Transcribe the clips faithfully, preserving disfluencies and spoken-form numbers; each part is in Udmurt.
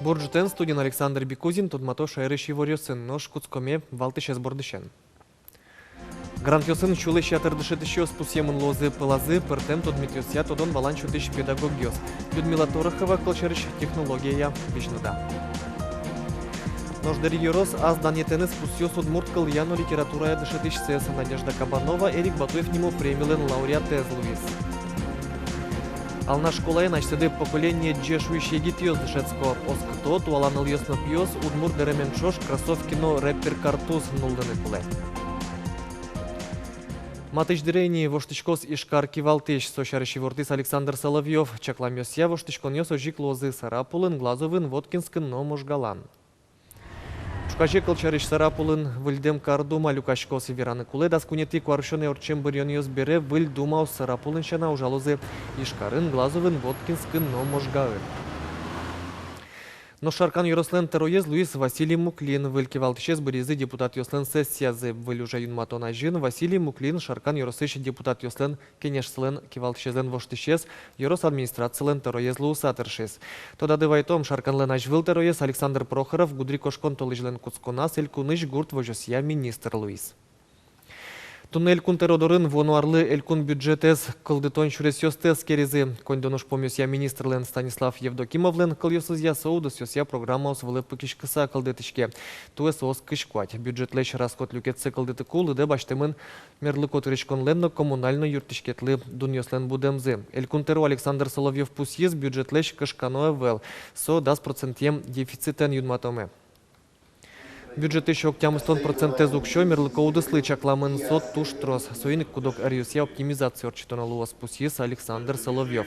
Бур ӝытэн! Студиын Александр Бикузин. Тодмато шаерысь иворъёсын. Нош кутскоме валтӥсез бордысен. Грантъёсын сюлэсь ятыр дышетӥсьёс пусъемын луозы. Пӧлазы пӧртэм тодметъёсъя тодон-валан сётӥсь педагогъёс. Людмила Торохова кылсярысь технологияя визьнод. Нош Дэри ёрос ас данъетэныз пусъёс удмурт кылъя но литературая дышетӥсьсэс. Надежда Кабанова Эрик Батуев нимо премилэн лауреатэз луиз. Алнаш школаын асьсэды «Поколение Ӟе» шуись егитъёс дышетско. Оскыто: туала нылъёс но пиос удмурт дэремен ӵош кроссовки но рэпер картуз нуллыны кулэ. Матысь дыре ини воштӥськоз Ижкар кивалтӥсь. Со сярысь ивортӥз Александр Соловьёв. Чакламъёсъя, воштӥськонъёс озьы ик луозы Сарапулын, Глазовын, Воткинскын но Можгаын. Ӵуказе, кылсярысь, Сарапулын выльдэм кар дума люкаськоз. Вераны кулэ, дас куинетӥ куарусёнэ ортчем быръёнъёс бере выль думаос Сарапулын сяна ужалозы Ижкарын, Глазовын, Воткинскын но Можгаын. Нош Шаркан ёрослэн тӧроез луиз Василий Муклин. Выль кивалтӥсез быръизы депутатъёслэн сессиязы. Выль уже юнматон азьын Василий Муклин Шаркан ёросысь депутатъёслэн кенешсылэн кивалтӥсезлэн воштӥсез, ёрос администрацилэн тӧроез луыса тыршиз. Тодады вайтом: Шарканлэн азьвыл тӧроез Александр Прохоров гудырикошкон толэзьлэн кутсконаз элькунысь гурт возёсъя министр луиз. Туннэ Элькун тӧро дорын вуоно арлы элькун бюджетэз кылдытон сюресъёсты эскеризы. Коньдон ужпумъёсъя министрлэн Станислав Евдокимовлэн кылъёсызъя, со удысъёсъя программаос вылэ пыкиськыса кылдытӥське. Туэ соос кызь куать. Бюджетлэсь расход люкетсэ кылдытыку лыдэ басьтэмын мерлыко тыриськонлэн но коммунальной юрттӥськетлы дунъёслэн будэмзы. Элькун тӧро Александр Соловьёв пусйиз: бюджетлэсь кышкано ӧвӧл, со дас процентъем дефицитэн юнматомы. Бюджетысь ог тямыстон процентэз уксё мерлыко удыслы чакламын. Со туж трос, соин ик куд-ог ӧръёсъя оптимизация ортчытоно луоз, пусйиз Александр Соловьёв.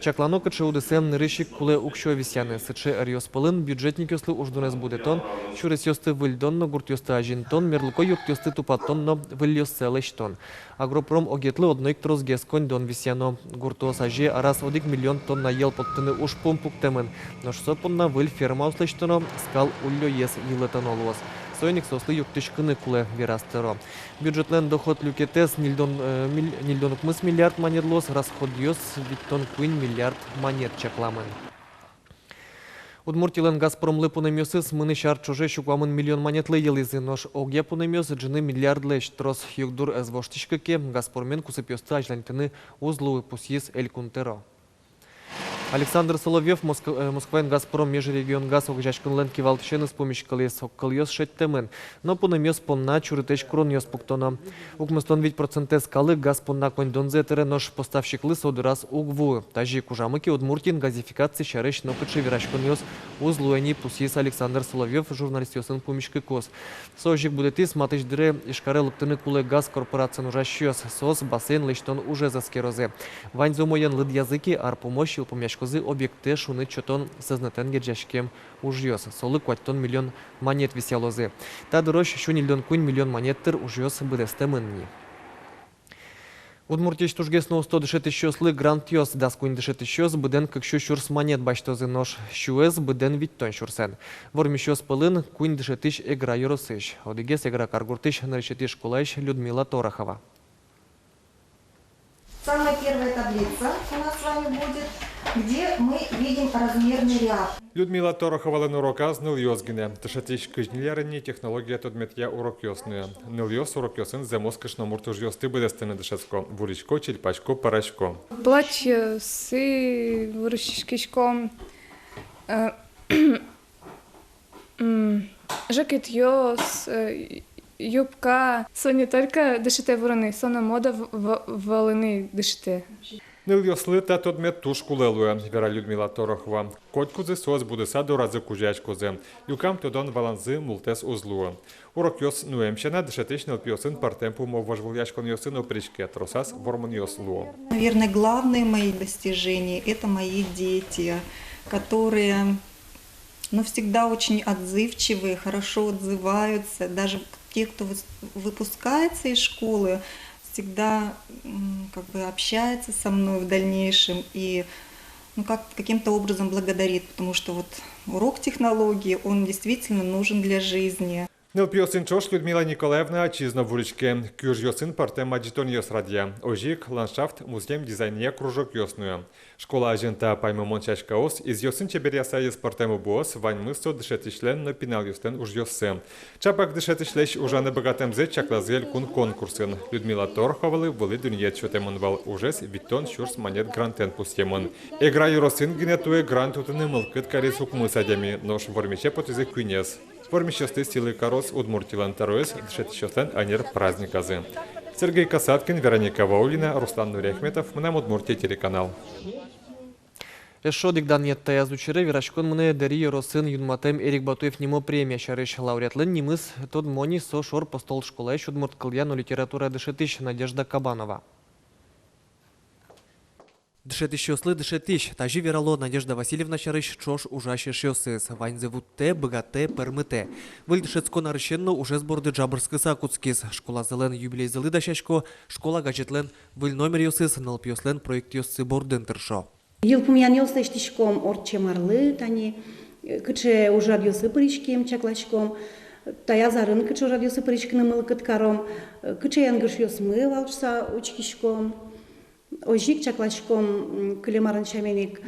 Чаклано, кыӵе удысэн нырысь ик кулэ уксё висъяны. Сыӵе ӧръёс пӧлын бюджетникъёслы уждунэз будэтон, сюресъёсты выльдон но гуртъёсты азинтон, мерлыко юртъёсты тупатон но выльёссэ лэсьтон. Агропром огетлы одно ик тросгес коньдон висъяно. Гуртоос азе араз одӥг миллион тонна йӧл поттыны ужпум пуктэмын. Нош со понна выль фермаос лэсьтоно, скал уллёез йылэтоно луоз. Соин ик соослы юрттӥськыны кулэ, вераз тӧро. Бюджетлэн доход люкетэз ньыльдон, э, миль-, ньыльдон укмыс миллиард манет луоз, расходъёс витьтон куинь миллиард манет чакламын. Удмуртилэн «Газпромлы» пунэмъёсыз мынӥсь ар ӵоже сю куамын миллион манетлы йылӥзы, нош огъя пунэмъёс ӝыны миллиардлэсь трос. Югдур ӧз воштӥськы ке, «Газпромен» кусыпъёсты азьланьтыны уз луы, пусйиз Элькун тӧро. Александр Соловьёв Моск-, э, Москваын «Газпром межрегионгаз» огазеяськонлэн кивалтӥсеныз пумиськылӥз. Огкылъёс шедьтэмын, но пунэмъёс понна чурытэсь куронъёс пуктоно. Укмыстон вить процентэз калык газ понна коньдонзэ тыре, нош поставщиклы со дыраз уг вуы. Тазьы ик ужамы ке, Удмуртиын газификация сярысь нокыӵе вераськонъёс уз луэ ни, пусйиз Александр Соловьёв журналистъёсын пумиськыкуз. Со озьы ик будэтӥз: матысь дыре Ижкаре лыктыны кулэ газ корпорациын ужасьёс. Соос бассейн лэсьтон ужез эскерозы. Ваньзэ умоен лыдъязы ке, ар пумозь йылпумъяськозы объектэ шуныт сётон сӧзнэтэн герӟаськем ужъёс. Солы куатьтон миллион манет висъялозы. Та дырозь сю ньыльдон куинь миллион манет тыр ужъёс быдэстэмын ни. Удмуртиысь тужгес но усто дышетӥсьёслы грантъёс. Дас куинь дышетӥсьёс быдэн кык сю сюрс манет басьтозы, нош сюэз быдэн витьтон сюрсэн. Вормисьёс пӧлын куинь дышетӥсь Эгра ёросысь. Одӥгез Эгра каргуртысь нырысетӥ школаысь Людмила Торохова. Самая первая таблица у нас с вами будет, где мы видим размерный ряд. Людмила Тороховалэн уроказ нылъёс гинэ. Дышетӥсь кызь ньыль ар ини технология тодметъя урокъёс нуэ. Нылъёс урокъёсын зэмос кышномурт ужъёсты быдэстыны дышетско: вурисько, чильпасько, пӧрасько. Платьеосы вуриськиськом, э, м, жакетъёс, э, юбка. Со не только дышетэ вурыны, со но мода в-, в-, вӧлыны дышетэ. Нылъёслы та тодмет туж кулэ луэ, вера Людмила Торохова. Котькудзы соос будыса доразы кузёяськозы. Люкам тодон-валанзы мултэс уз луы. Урокъёс нуэм сяна, дышетӥсь нылпиосын пӧртэм пумо вожвылъяськонъёсы но пыриське, тросаз вормонъёс луо. Наверное, главные мои достижения — это мои дети, которые, ну, всегда очень отзывчивые, хорошо отзываются. Даже те, кто выс-, выпускается из школы, всегда, м, как бы общается со мной в дальнейшем и, ну, как, каким-то образом благодарит, потому что вот урок технологии, он действительно нужен для жизни. Нылпиосын ӵош Людмила Николаевна ачиз но вуриське. Киужъёсын пӧртэм адӟытонъёс радъя. Озьы ик ландшафт музъем дизайнъя кружокъёс нуэ. Школа азьын та паймымон сяськаос, изъёсын чеберъяса йӧз пӧртэм убоос — ваньмыз со дышетӥсьлэн но пиналъёслэн ужъёссы. Чапак дышетӥсьлэсь ужаны быгатэмзэ чаклазы элькун конкурсын. Людмила Торховалы вылӥ дунъет сётэмын вал, ужез витьтон сюрс манет грантэн пусъемын. Эгра ёросын гинэ туэ грант утыны мылкыд кариз укмыс адями, нош вормисе потӥзы куинез. Вормисьёсты сӥлы кароз Удмуртилэн тӧроез дышетӥсьёслэн ӧнер праздниказы. Сергей Касаткин, Вероника Ваулина, Руслан Нуриахметов, «Мынам Удмуртие» телеканал. Эшшо одӥг данъет таяз учыре вераськон мынэ Дэри ёросын юнматэм Эрик Батуев нимо премия сярысь. Лауреатлэн нимыз тодмо ни, со Шор Постол школаысь удмурт кылъя но литературая дышетӥсь Надежда Кабанова. Дышетӥсьёслы дышетӥсь, тазьы верало Надежда Васильевна сярысь ӵош ужась эшъёсыз. Ваньзэ вуттэ, быгатэ, пӧрмытэ. Выль дышетскон арысен но ужез борды ӝабырскыса кутскиз. Школазылэн юбилейзылы дасясько, школа газетлэн выль номеръёсыз, нылпиослэн проектъёссы бордын тыршо. Йылпумъянъёс лэсьтӥськом ортчем арлы, тани, э, кыӵе ужрадъёсы пыриським, чакласьком, таяз арын кыӵе ужрадъёсы пыриськыны мылкыд каром, э, кыӵе янгышъёсмы вал шуса учкиськом. Озьы ик чакласьком, м, кылем арын сямен ик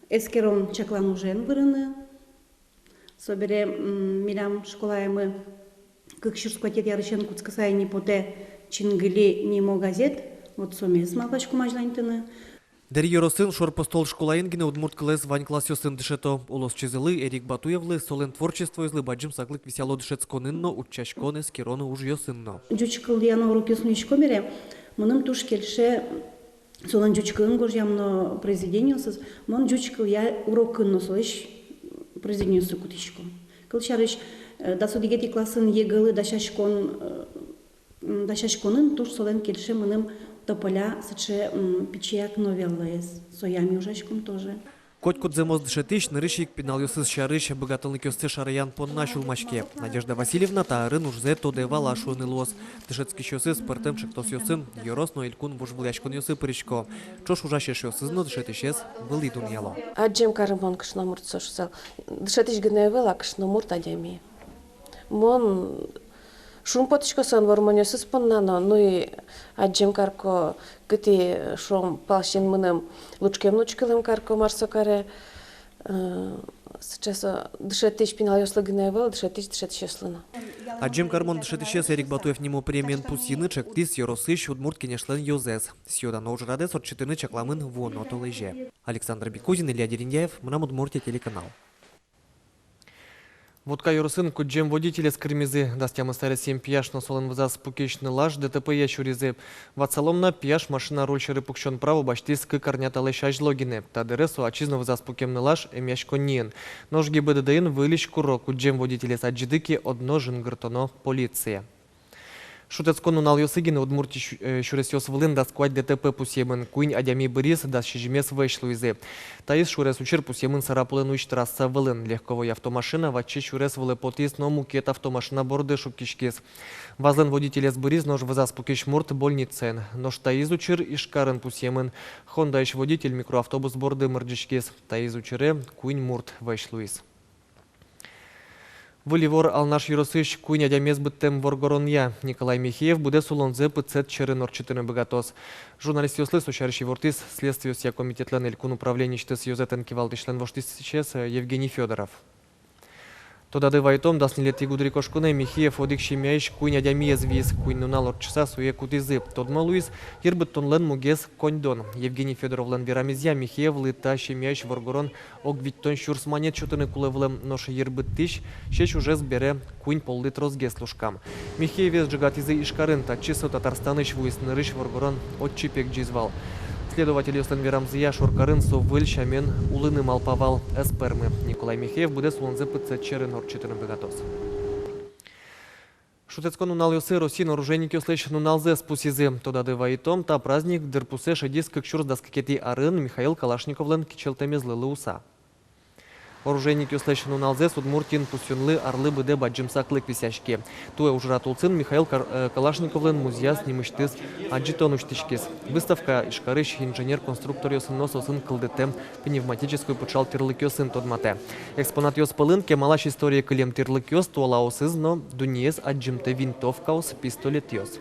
эскерон-чаклан ужен вырыны. Собере, м, милям школаямы кык сюрс куатетӥ арысен кутскыса ини потэ «Чингыли» нимо газет, вот сомес малпаськом азьланьтыны. Дэри ёросын Шор Постол школаын гинэ удмурт кылэз вань классъёсын дышето. Улосчизылы Эрик Батуевлы, солэн творчествоезлы бадӟым саклык висъяло дышетсконын но, утчаськон-эскерон ужъёсын но. Ӟуч кылъя но урокъёс нуисько бере, мыным туж кельше солэн ӟуч кылын гожъям но произведениосыз, мон ӟуч кылъя урокын но солэсь произведениосыз кутӥсько. Кылсярысь, э, дас одӥгетӥ классын ЕГЭ-лы дасяськон, э, м, дасяськонын туж солэн кельше мыным тополя сыӵе, м, пичияк новеллаез. Соя ми ужаськом тоже. Котькудзэ моз дышетӥсь нырысь ик пиналъёсыз сярысь быгатонлыкъёссэ шараян понна сюлмаське. Надежда Васильевна та ӧрын ужзэ тодэ-вала шуыны луоз. Дышетскисьёсыз пӧртэм ӵектосъёсын ёрос но элькун вожвылъяськонъёсы пырисько. Ӵош ужась эшъёсыз но дышетӥсез вылӥ дунъяло. Адӟем каре мон кышномурт со шуса. Дышетӥсь гинэ ӧвӧл, а кышномурт адями. Мон шумпотӥсько солэн вормонъёсыз понна но, ну и адӟем карко, кытӥ, шуом, палсин мыным лушкем но учкылэм карко, мар со каре. Э, сыӵе со дышетӥсь пиналъёслы гинэ ӧвӧл, дышетӥсь дышетӥсьёслы но. Адӟем кармон дышетӥсез Эрик Батуев нимо премиен пусйыны ӵектӥз ёросысь Удмурт Кенешлэн ёзэз. Сӥё-дано ужрадэз ортчытыны чакламын вуоно толэзе. Александр Бекузин, Илья Дерендяев, «Мынам Удмуртие» телеканал. Вотка ёросын кудӟем водителез кырмизы. Дас тямыс аресъем пияш но солэн вӧзаз пукись нылаш ДТП-е сюризы. Ватсалом на, пияш машина руль сьӧры пуксён право басьтӥз кык арня талэсь азьло гинэ. Та дыре со ачиз но вӧзаз пукем нылаш эмъяськонниын. Нош ГИБДД-ын выльысь куро: кудӟем водителез адӟиды ке, одно жингыртоно полицие. Шутэтскон нуналъёсы гинэ Удмуртиысь, э, сюресъёс вылын дас куать ДТП пусъемын, куинь адями быриз, дас сизьымез вӧсь луизы. Таиз сюрес учыр пусъемын Сарапулэн уйысь трасса вылын. Легковой автомашина ваче сюрес вылэ потӥз но мукет автомашина борды шуккиськиз. ВАЗлэн водителез быриз, нош вӧзаз пукись мурт больницаын. Нош таиз учыр Ижкарын пусъемын. Хондаысь водитель микроавтобус борды мырӟиськиз. Таиз учыре куинь мурт вӧсь луиз. Выль ивор Алнаш ёросысь куинь адямиез быдтэм воргоронъя. Николай Михеев быдэс улонзэ пытсэт сьӧрын ортчытыны быгатоз. Журналистъёслы со сярысь ивортӥз Следствиосъя комитетлэн элькун управлениысьтыз ёзэтэн кивалтӥсьлэн воштӥсез Евгений Фёдоров. Тодады вайытом, дас ньылетӥ гудырикошконэ Михеев одӥг семьяысь куинь адямиез виз. Куинь нунал ортчыса сое кутӥзы. Тодмо луиз йырбыдтонлэн мугез коньдон. Евгений Фёдоровлэн верамезъя, Михеевлы та семьяысь воргорон ог витьтон сюрс манет сётыны кулэ вылэм, нош йырбыдтӥсь сесь ужез бере куинь поллы тросгес лушкам. Михеевез ӝегатӥзы Ижкарын, татчы со Татарстанысь вуиз, нырысь воргорон отчы пегӟиз вал. Следовательёслэн верамзыя, шоркарын со выль сямен улыны малпа вал, ӧз пӧрмы. Николай Михеев быдэс улонзэ пытсэт сьӧрын ортчытыны быгатоз. Шутэтскон нуналъёсы Россиын оружейникъёслэсь нуналзэс пусйизы. Тодады вайытом, та праздник дырпусэ шедиз кык сюрс дас кыкетӥ арын Михаил Калашниковлэн кичӧлтэмезлы луыса. Оружейникъёслэсь нуналзэс Удмуртиын пусйонлы арлы быдэ бадӟым саклык висъяське. Туэ ужрад улсын Михаил Кар-, э, Калашниковлэн музъяз нимысьтыз адӟытон усьтӥськиз. Выставка Ижкарысь инженер-конструкторъёсын но соосын кылдытэм пневматической пыӵал тӥрлыкъёсын тодматэ. Экспонатъёс пӧлын кемалась историе кылем тӥрлыкъёс, туалаосыз но дуннеез адӟымтэ винтовкаос, пистолетъёс.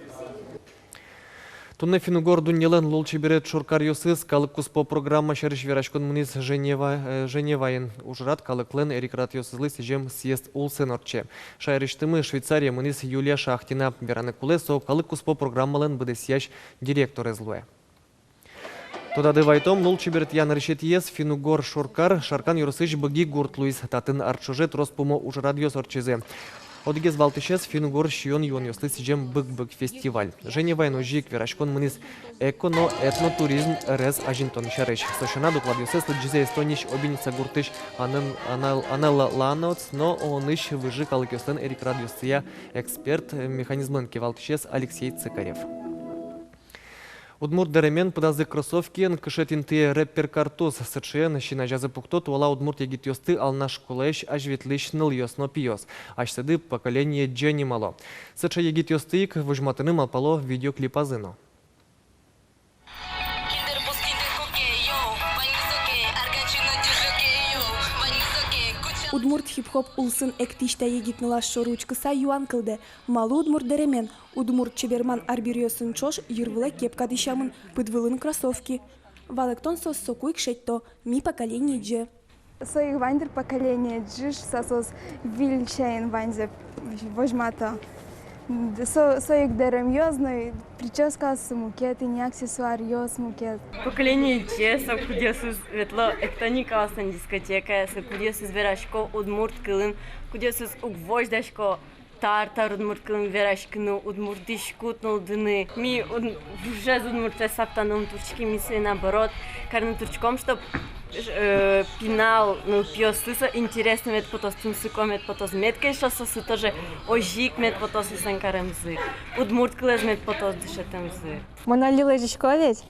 Туннэ финн-угор дуннелэн лулчеберет шоркаръёсыз калык куспо программа сярысь вераськон мынӥз Женева, э, Женеваын. Ужрад калыклэн эрикрадъёсызлы сӥзем съезд улсын ортче. Шаерысьтымы Швейцарие мынӥз Юлия Шахтина. Вераны кулэ, со калык куспо программалэн быдэсъясь директорез луэ. Тодады вайтом, лулчеберетъя нырысетӥез финн-угор шоркар Шаркан ёросысь Быги гурт луиз. Татын ар ӵоже трос пумо ужрадъёс ортчизы. Одӥгез валтӥсез — финн-угор сиён-юонъёслы сӥзем «Быг-быг» фестиваль. Женеваын озьы ик вераськон мынӥз эко но этнотуризм ӧрез азинтон сярысь. Со сяна докладъёссэс лыдӟизы Эстониысь Обиница гуртысь Анен-, Анел-, Анелла Ланоц но ООН-ысь выжы калыкъёслэн эрикрадъёссыя эксперт механизмлэн кивалтӥсез Алексей Цыкарев. Удмурт дэремен пыдазы кроссовкиен кышет интые рэпер картуз. Сыӵеен син азязы пукто туала удмурт егитъёсты Алнаш школаысь азьветлӥсь нылъёс но пиос. Асьсэды «Поколение G» нимало. Сыӵе егитъёсты ик возьматыны малпало видеоклипазы но. Удмурт хип-хоп улсын эктӥсь та егит нылаш шоры учкыса юан кылдэ: малы удмурт дэремен, удмурт чеберман арбериосын ӵош йырвылэ кепка дӥсямын, пыд вылын кроссовки? Валэктон соос соку ик шедьто: ми «Поколение G». Соин ик вань дыр «Поколение G» шуса, соос выль сямен ваньзэ возьмато. Д-, со-, соин ик дэремъёс но, и причёскаос мукет, и ни аксессуаръёс мукет. «Поколение G» со, кудъёсыз ветло «Эктоника» улсын дискотекае, со, кудъёсыз верасько удмурт кылын, кудъёсыз уг возьдасько тар-тар удмурт кылын вераськыны, удмурт дӥськут нуллыны. Ми уд-, вужез удмуртэз саптаны ум турттӥське, ми сое, наоборот, карыны турттӥськом, чтоб, э, пинал нылпиослы со интересно мед потоз, тунсыко мед потоз, мед, конечно, соослы тоже озьы ик мед потоз соослэн каремзы, удмурт кылэз мед потоз дышетэмзы. Мон али лэзисько ведь,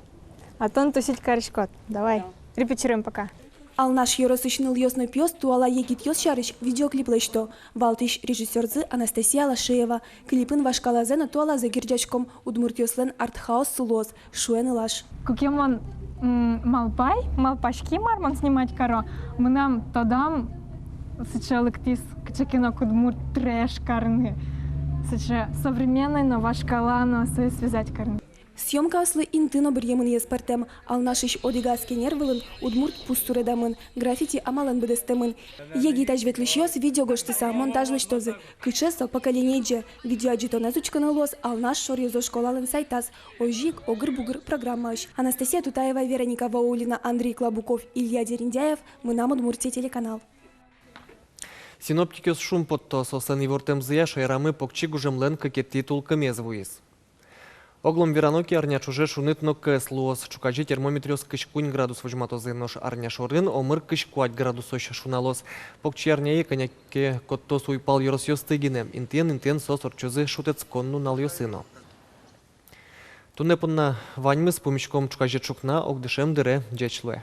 а тон тусить кариськод. Давай, репетируем пока. Алнаш ёросысь нылъёс но пиос туала егитъёс сярысь видеоклип лэсьто. Валтӥсь режиссёрзы Анастасия Лашеева. Клипын вашкалазэ но туалазэ герӟаськом. Удмуртъёслэн арт-хаус сылоз, шуэ нылаш. Куке мон, м, малпай, малпаськи, мар мон снимать каро, мынам тодам сыӵе лыктӥз: кыӵе ке но удмурт трэш карыны. Сыӵе современной но, вашкала но, сое связать карыны. Съёмкаослы инты но быръемынъёс пӧртэм. Алнашысь одӥгаз кенер вылын удмурт пус суредамын, граффити амалэн быдэстэмын. Егит азьветлӥсьёс видео гожтыса монтаж лэсьтозы. Кыӵе со «Поколение G»? Видеоадӟытонэз учкыны луоз Алнаш шоръёзо школалэн сайтаз, озьы ик «Огыр-бугыр» программаысь. Анастасия Тутаева, Вероника Ваулина, Андрей Клабуков, Илья Дерендяев, «Мынам Удмуртие» телеканал. Синоптикъёс шумпотто: соослэн ивортэмзыя, шаерамы покчи гужемлэн кыкетӥ тулкымез вуиз. Огъя верано ке, арня ӵоже шуныт но кӧс луоз. Ӵуказе термометръёс кызь куинь градус возьматозы, нош арня шорын омыр кызь куать градусозь шуналоз. Покчиарняе кӧня ке коттоз уйпал ёросъёсты гинэ. Интыен-интыен соос ортчозы шутэтскон нуналъёсы но. Туннэ понна ваньмыз. Пумиськом ӵуказе ӵукна огдышем дыре. Ӟеч луэ.